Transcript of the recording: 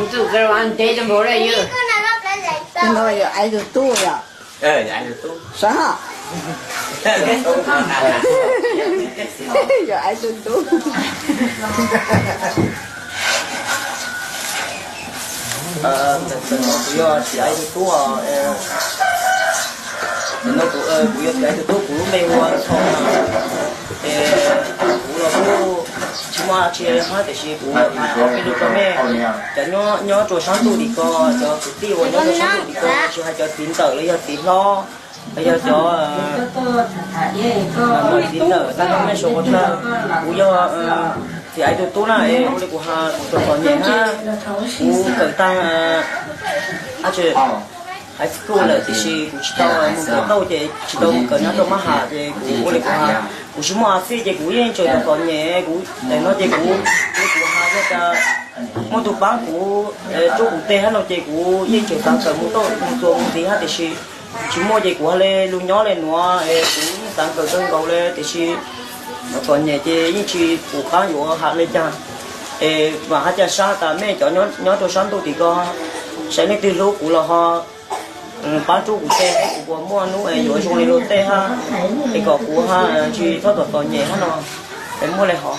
Tus nkaus yog aiv tus tub yom? Sav, yog aiv tus tub. Kuv yog txiv aiv tus tub os. Ntawm no kuv, kuv yog txiv aiv tus tub, kuv lub npe hu ua Txhoo. Es kuv los kuj tsis muaj tsi hab, tiam sis kuv hais ob peb lus rau nej cov nyob rua sab ntuj tim ko, cov kwv tij uas nyob rua sab ntuj tim ko, tsis hais cov txiv ntxawm los yog txiv hlob, los yog cov txiv ntxawm tag nrho mej suav ua dlawg. Kuv yog txiv aiv tus tub na, es ua li kuv has, kuv txom txom nyem hab, kuv kawm tag high school lawm tiam sis kuv tsis tau mus kawm tau ces tsis tau mus kawm nyob rau Mab Has ces kuv ua li kuv has, kuv tsis muaj a fij ces kuv yeej tseem txom txom nyem. Kuv ntawm no ces kuv, kuv has yog tias muaj tus paab kuv, rub kuv tes hab no ces kuv yeej tseem xav kawm mus txuas mus ntxiv hab, tiam sis tsis muaj ces kuv has le lug nyob le nuav es kuv yeej xav kawm kawg nkaus le tiam sis txom txom nyem ces yeej tsis pum qab yuav has le caag. Es vaam hab ca sab tas mej cov nyob rua sab ntuj tim ko, saib leej twg hlub kuv los ho paab rub kuv tes, kuv puas muaj nub es yuav zoo le luag tej hab, es kom kuv ha tsis txhob txom txom nyem hab no, es muaj le hov.